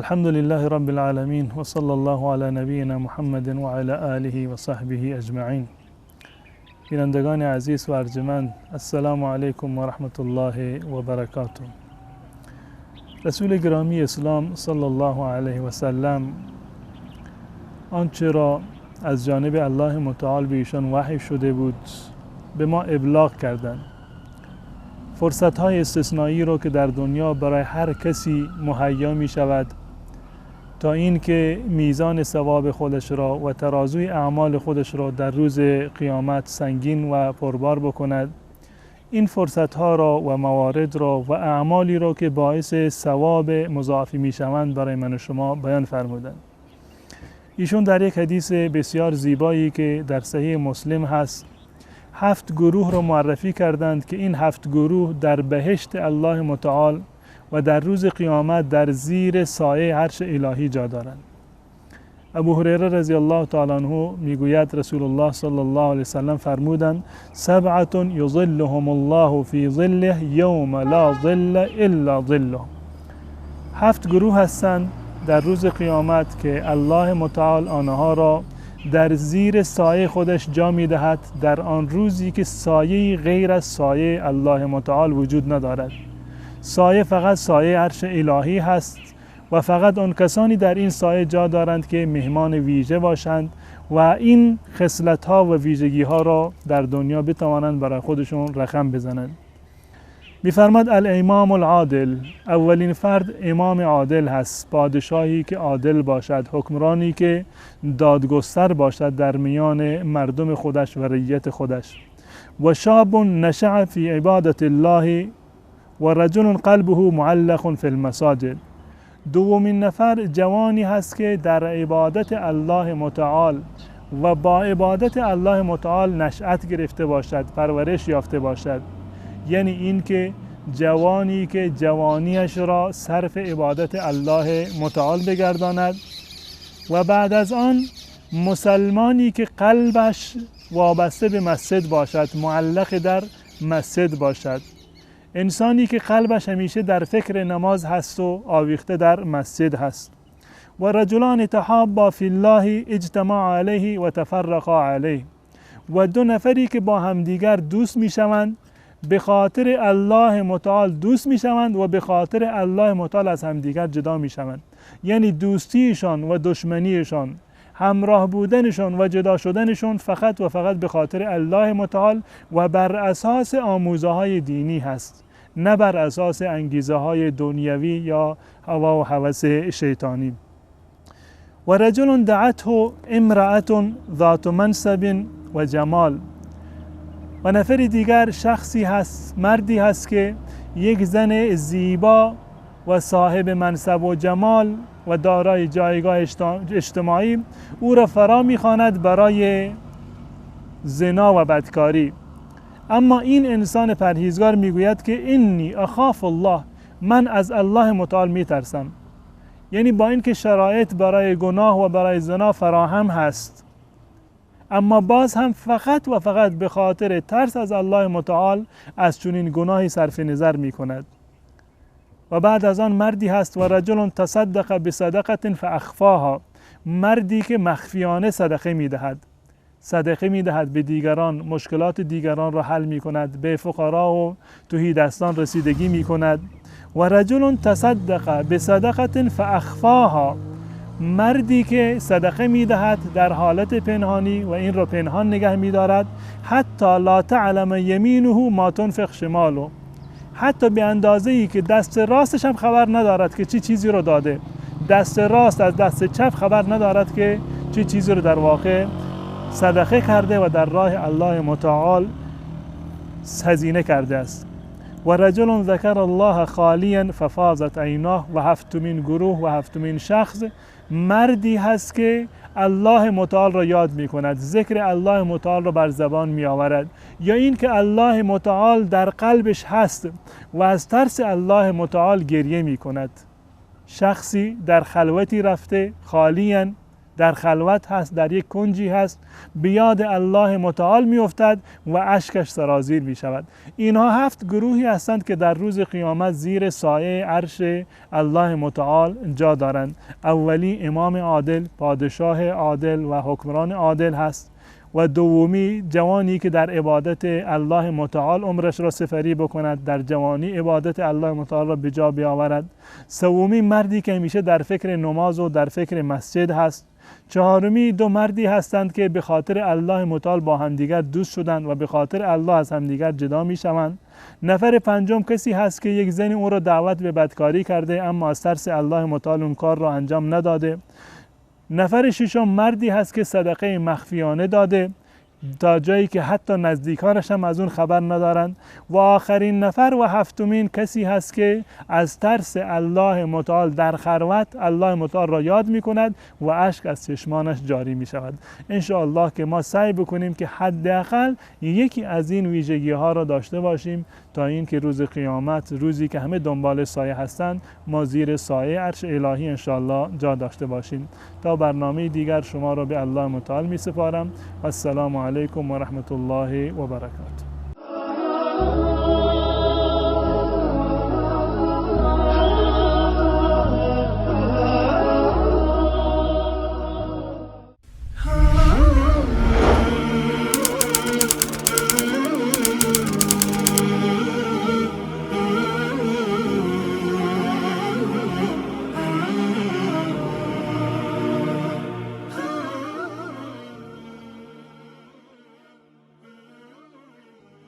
الحمد لله رب العالمين وصلى الله على نبينا محمد وعلى آله وصحبه اجمعین. بینندگان عزیز و ارجمند، السلام علیکم و رحمت الله و برکاته. رسول گرامی اسلام صلی الله علیه و سلم آنچه را از جانب الله متعال به ایشان وحی شده بود به ما ابلاغ کردند. فرصت های استثنایی را که در دنیا برای هر کسی مهیا می شود تا اینکه میزان ثواب خودش را و ترازوی اعمال خودش را در روز قیامت سنگین و پربار بکند، این فرصت ها را و موارد را و اعمالی را که باعث ثواب مضاعفی می شوند برای من و شما بیان فرمودند. ایشون در یک حدیث بسیار زیبایی که در صحیح مسلم هست 7 گروه را معرفی کردند که این 7 گروه در بهشت الله متعال و در روز قیامت در زیر سایه عرش الهی جا دارند. ابو هریره رضی الله تعالی عنه میگوید رسول الله صلی الله علیه وسلم فرمودند: سبعة یظلهم الله فی ظله یوم لا ظل الا ظله. 7 گروه هستند در روز قیامت که الله متعال آنها را در زیر سایه خودش جا میدهد، در آن روزی که سایه غیر از سایه الله متعال وجود ندارد. سایه فقط سایه عرش الهی هست و فقط آن کسانی در این سایه جا دارند که مهمان ویژه باشند و این خصلت ها و ویژگی ها را در دنیا بتوانند برای خودشون رقم بزنند. می‌فرماد الامام العادل، اولین فرد امام عادل هست، پادشاهی که عادل باشد، حکمرانی که دادگستر باشد در میان مردم خودش و رعیت خودش. و شاب نشأ فی عبادت الله و رجل قلبه معلق فی المساجد. دومین نفر جوانی هست که در عبادت الله متعال و با عبادت الله متعال نشأت گرفته باشد، پرورش یافته باشد. یعنی این که جوانی که جوانیش را صرف عبادت الله متعال بگرداند و بعد از آن مسلمانی که قلبش وابسته به مسجد باشد، معلق در مسجد باشد، انسانی که قلبش همیشه در فکر نماز هست و آویخته در مسجد هست. و رجلان تحابا فی الله اجتماع علیه و تفرقا علیه. و دو نفری که با همدیگر دوست میشوند، به خاطر الله متعال دوست میشوند و به خاطر الله متعال از همدیگر جدا میشوند. یعنی دوستیشان و دشمنیشان، همراه بودنشان و جدا شدنشان فقط و فقط به خاطر الله متعال و بر اساس آموزه های دینی هست، نه بر اساس انگیزه های دنیوی یا هوا و هوس شیطانی. و رجل دعته امرأة ذات منصب و جمال. و نفر دیگر شخصی هست، مردی هست که یک زن زیبا و صاحب منصب و جمال و دارای جایگاه اجتماعی او را فرا میخواند برای زنا و بدکاری. اما این انسان پرهیزگار میگوید که انی اخاف الله، من از الله متعال میترسم. یعنی با اینکه شرایط برای گناه و برای زنا فراهم هست، اما باز هم فقط و فقط به خاطر ترس از الله متعال از چنین گناهی صرف نظر می کند. و بعد از آن مردی هست و رجل تصدق بصدقة فاخفاها، مردی که مخفیانه صدقه می دهد، صدقه می دهد به دیگران، مشکلات دیگران را حل می کند، به فقرا و تهی دستان رسیدگی می کند. و رجل تصدق بصدقة فاخفاها، مردی که صدقه می دهد در حالت پنهانی و این را پنهان نگه می دارد، حتی لا تعلم یمینه ما تنفق شماله، حتی به اندازه ای که دست راستش هم خبر ندارد که چی چیزی رو داده، دست راست از دست چپ خبر ندارد که چی چیزی رو در واقع صدقه کرده و در راه الله متعال هزینه کرده است. و رجل ذکر الله خالیا ففاضت عیناه. و هفتمین گروه و هفتمین شخص مردی هست که الله متعال را یاد می کند، ذکر الله متعال را بر زبان می آورد، یا این که الله متعال در قلبش هست و از ترس الله متعال گریه می کند. شخصی در خلوتی رفته، خالیا، در خلوت هست، در یک کنجی هست، به یاد الله متعال میافتد و اشکش سرازیر می شود. اینها 7 گروهی هستند که در روز قیامت زیر سایه عرش الله متعال جا دارند. اولی امام عادل، پادشاه عادل و حکمران عادل هست، و دومی جوانی که در عبادت الله متعال عمرش را سپری بکند، در جوانی عبادت الله متعال را به جا بیاورد. سومی مردی که همیشه در فکر نماز و در فکر مسجد هست. چهارمی 2 مردی هستند که به خاطر الله متعال با همدیگر دوست شدند و به خاطر الله از همدیگر جدا می شوند. نفر پنجم کسی هست که یک زنی او را دعوت به بدکاری کرده اما از ترس الله متعال اون کار را انجام نداده. نفر ششم مردی هست که صدقه مخفیانه داده تا جایی که حتی نزدیکانش هم از اون خبر ندارند. و آخرین نفر و هفتمین کسی هست که از ترس الله متعال در خلوت الله متعال را یاد می کند و اشک از چشمانش جاری می شود. انشاءالله که ما سعی بکنیم که حداقل یکی از این ویژگی ها را داشته باشیم تا اینکه روز قیامت، روزی که همه دنبال سایه هستند، ما زیر سایه عرش الهی انشاءالله جا داشته باشیم. تا برنامه دیگر شما را به الله متعال می سپارم. و السلام علیکم و رحمت الله و برکاته.